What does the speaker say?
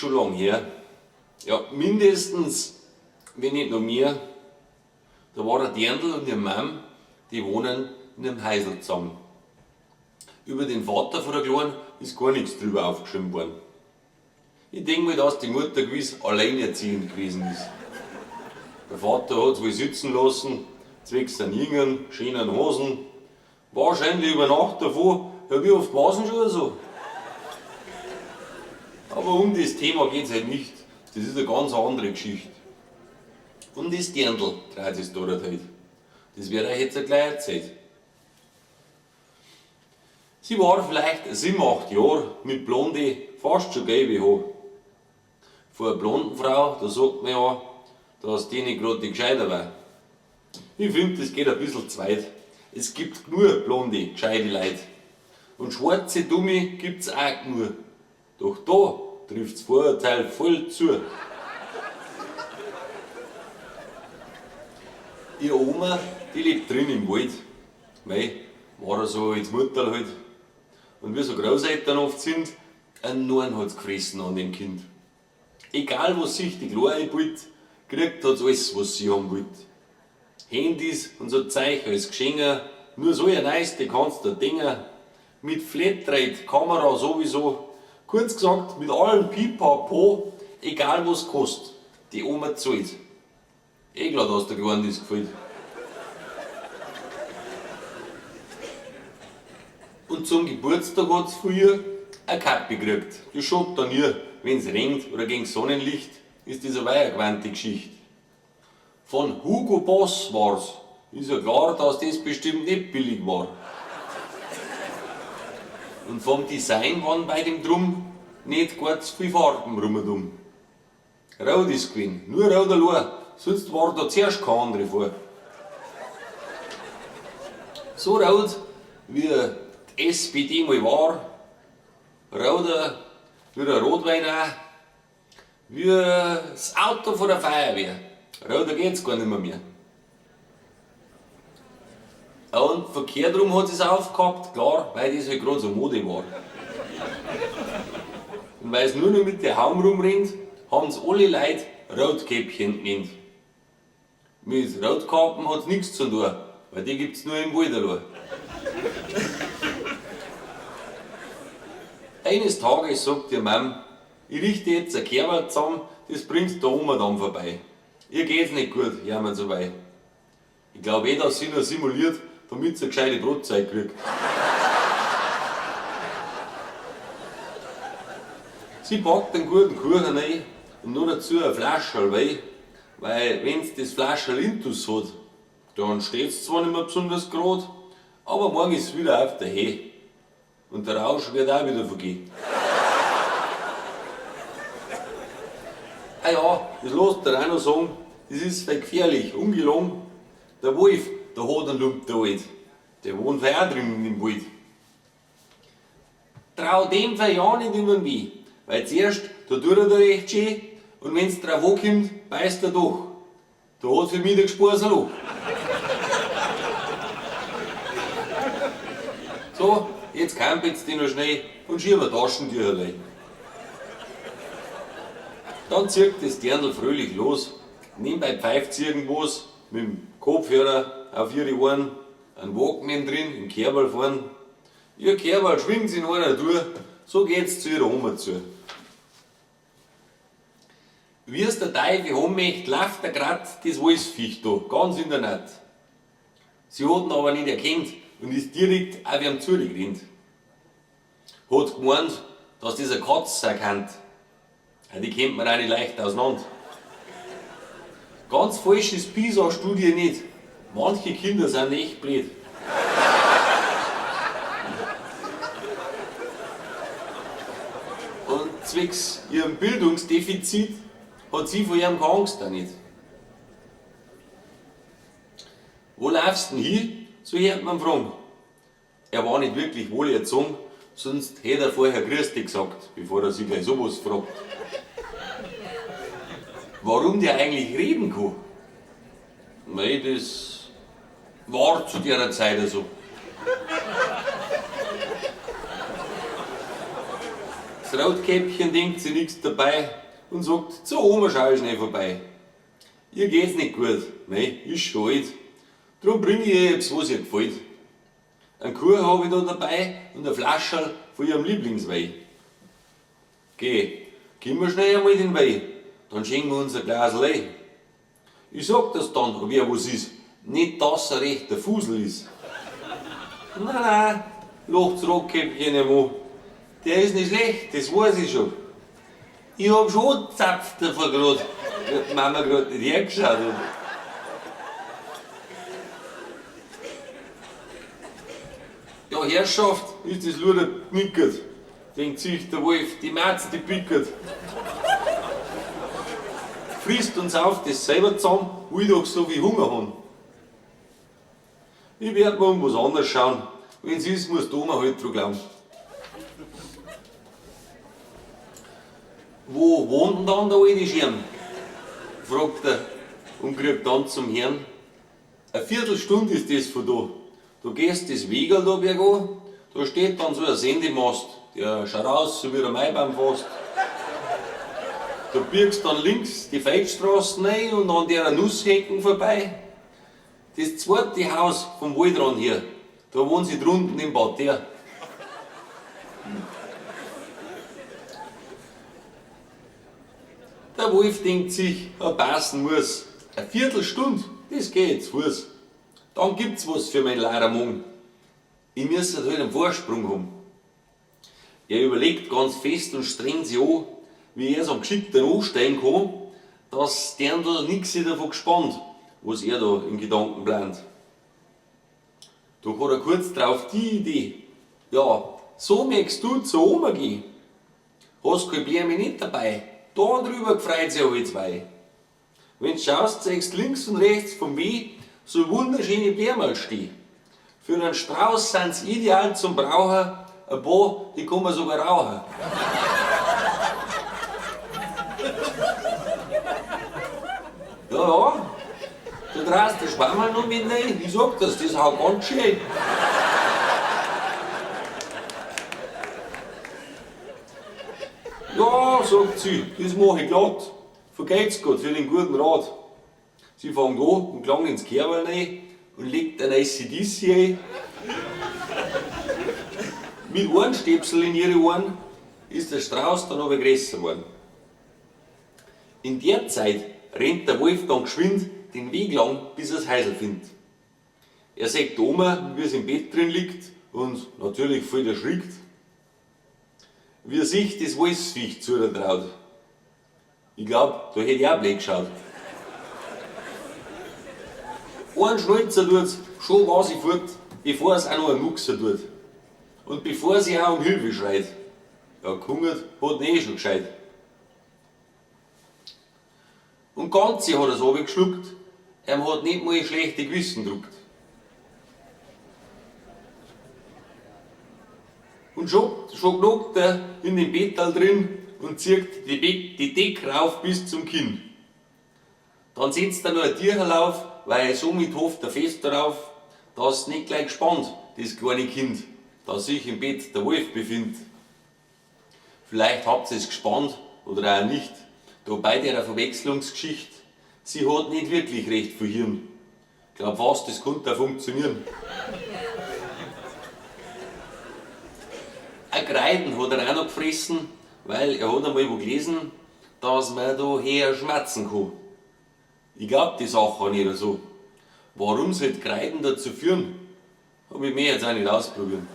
schon lang her. Ja, mindestens, wenn nicht noch mehr. Da war der Dirndl und ihr Mam, die wohnen in einem Häusl zusammen. Über den Vater von der Kleinen ist gar nichts drüber aufgeschrieben worden. Ich denk mal, dass die Mutter gewiss alleinerziehend gewesen ist. Der Vater hat's wohl sitzen lassen, zwecks seinen jüngeren, schönen Hosen. Wahrscheinlich über Nacht davor, ja, wie oft war's denn schon so? Aber um das Thema geht's halt nicht. Das ist eine ganz andere Geschichte. Um das Dirndl dreht es da halt. Das wird euch jetzt gleich erzählt. Sie war vielleicht 7, 8 Jahre mit blonde, fast schon gelbe Haar. Von einer blonden Frau, da sagt man ja, dass die nicht grad die gescheiter war. Ich find, das geht ein bisschen zu weit. Es gibt genug blonde, gescheite Leute. Und schwarze Dumme gibt's auch genug. Doch da trifft's Vorurteil voll zu. Ihre Oma, die lebt drin im Wald. Mei, war so als Mutterl halt. Und wie so Großeltern oft sind, einen Narren hat's gefressen an dem Kind. Egal was sich die Kleine einbildet, kriegt hat's alles, was sie haben wollt. Handys und so Zeug als Geschenke, nur so ein Neues, die kannst du denken. Mit Flatrate, Kamera sowieso, kurz gesagt, mit allem Pipapo, egal was kostet, die Oma zahlt. Eh klar, dass der Kleinen das gefällt. Und zum Geburtstag hat's von ihr eine Kappe gekriegt. Die schaut dann ihr, wenn's regnet oder gegen Sonnenlicht, ist das eine weitergewandte Geschichte. Von Hugo Boss war's. Ist ja klar, dass das bestimmt nicht billig war. Und vom Design waren bei dem Drum nicht gar zu viel Farben rumdum. Rot ist gewesen, nur rot allein, sonst war da zuerst kein andere vor. So rot wie die SPD mal war, roter wie der Rotwein auch, wie das Auto von der Feuerwehr. Roter geht's gar nicht mehr, mehr. Und verkehrt rum hat sie's aufgehabt, klar, weil das halt grad so Mode war. Und weil's nur noch mit der Haum rumrennt, haben's alle Leute Rotkäppchen genannt. Mit Rotkappen hat's nix zu tun, weil die gibt's nur im Wald allein. Eines Tages sagt ihr Mam, ich richte jetzt ein Kerl zusammen, das bringst der Oma dann vorbei. Ihr geht's nicht gut, hör mir so weit. Ich glaub eh, dass sie nur simuliert, damit sie eine gescheite Brotzeit kriegt. Sie packt einen guten Kuchen rein und noch dazu eine Flasche Wein, weil wenn's das Flascherl intus hat, dann steht's zwar nicht mehr besonders grad, aber morgen ist's wieder auf der Höhe. Und der Rausch wird auch wieder vergehen. Ah ja, das lässt der auch noch sagen, das ist voll gefährlich, ungelogen. Der Wolf, der hat einen Lump der Wald. Der wohnt auch drin im Wald. Trau dem fall ja nicht über den Weg, weil zuerst, da tut er da recht schön und wenn's drauf ankommt, beißt er doch. Da hat für mich der Gespaß ein Loch. So, jetzt kampelt's die noch schnell und schieb ein Taschentücher rein. Dann zieht das Dirndl fröhlich los, nebenbei pfeift's irgendwas mit dem Kopfhörer auf ihre Ohren, einen Walkman drin, im Kerberl fahren. Ihr Kerberl schwingt sich in einer Tour, so geht's zu ihrer Oma zu. Wie es der Teufel haben möchte, läuft er grad das Wolfsviech da, ganz in der Nacht. Sie hat ihn aber nicht erkannt und ist direkt auf ihm zugerannt. Hat gemeint, dass das eine Katze sein kann. Ja, die kennt man auch nicht leicht auseinander. Ganz falsch ist PISA-Studie nicht. Manche Kinder sind echt blöd. Und zwecks ihrem Bildungsdefizit hat sie vor ihrem keine Angst auch nicht. Wo laufst denn hin? So hört man fragen. Er war nicht wirklich wohlerzogen, sonst hätte er vorher Grüß dich gesagt, bevor er sich gleich sowas fragt. Warum der eigentlich reden kann? Mei, das war zu der Zeit so. Das Rotkäppchen denkt sich nix dabei und sagt, zur Oma schau ich schnell vorbei. Ihr geht's nicht gut, mei, ist schon alt. Drum bring ich ihr etwas, was ihr gefällt. Einen Kuchen hab ich da dabei und eine Flascherl von ihrem Lieblingswein. Geh, gib mir schnell einmal den Wein, dann schenken wir uns ein Glasl ein. Ich sag das dann, ob er was ist, nicht dass er recht der Fusel ist. Nein, nein, lacht's Rotkäppchen ihm an. Der ist nicht schlecht, das weiß ich schon. Ich hab schon gezapft davor grad, wie die Mama grad nicht hergeschaut hat. Ja, Herrschaft, ist das Luder gnickert, denkt sich der Wolf, die Matz, die pickert. Frisst und sauft das selber zusammen, will doch so viel Hunger haben. Ich werd mir um was anderes schauen, wenn's ist, muss die Oma halt dran glauben. Wo wohnt denn dann der alte Schirm? Fragt er und kriegt dann zum Herrn. Eine Viertelstunde ist das von da. Du gehst das Wegerl da bergan, da steht dann so ein Sendemast, der schaut aus so wie ein Maibaum fast. Da biegst dann links die Feldstraße rein und an der Nusshecken vorbei. Das zweite Haus vom Waldrand her, da wohnen sie drunten im Parterre. Der Wolf denkt sich, er passen muss. Eine Viertelstunde, das geht zu Fuß. Dann gibt's was für mein leider Mund. Ich müsste halt einen Vorsprung haben. Er überlegt ganz fest und strengt sich an, wie er's am geschickten ansteigen kann, dass Dirndl nix davon gespannt, was er da in Gedanken plant. Da hat er kurz drauf die Idee, ja, so möchtest du zur Oma gehen. Hast kein Blärme nicht dabei, da drüber gefreut sich alle zwei. Wenn du schaust, siehst links und rechts vom Weh so wunderschöne Blärmerl stehen. Für einen Strauß sind's ideal zum Brauchen, ein paar, die kann man sogar rauchen. Ja, ja, da drehst der Schwammerl noch mit rein, ich sag das, das haut ganz schön. Ja, sagt sie, das mach ich glatt. Vergelt's Gott für den guten Rat. Sie fängt an und gelangt ins Kerberl rein und legt ein AC/DC ein. Mit Ohrenstöpsel in ihre Ohren ist der Strauß dann aber größer geworden. In der Zeit rennt der Wolf dann geschwind den Weg lang, bis er's Häusl findet. Er sieht die Oma, wie sie im Bett drin liegt und natürlich voll erschrickt, wie er sich das Wolfsviech zu ihr traut. Ich glaub, da hätt ich auch blöd geschaut. Einen Schnalzer tut's, schon war sie fort, bevor es auch noch einen Muxer tut. Und bevor sie auch um Hilfe schreit. Ja, gehungert hat ihn eh schon gescheit. Und ganz hat er's runtergeschluckt, ihm hat nicht mal schlechte Gewissen gedruckt. Und schon knockt er in dem Bettal drin und zieht die Decke rauf bis zum Kinn. Dann setzt er noch ein Tierl auf, weil somit hofft er fest darauf, dass nicht gleich gespannt, das kleine Kind, das sich im Bett der Wolf befindet. Vielleicht habt ihr's gespannt oder auch nicht, da bei der Verwechslungsgeschichte, sie hat nicht wirklich recht viel Hirn. Glaub fast, das konnte auch funktionieren. Ein Kreiden hat er auch noch gefressen, weil er hat einmal wo gelesen, dass man da her schmatzen kann. Ich glaub die Sache auch nicht so. Warum sollte Kreiden dazu führen? Hab ich mir jetzt auch nicht ausprobieren.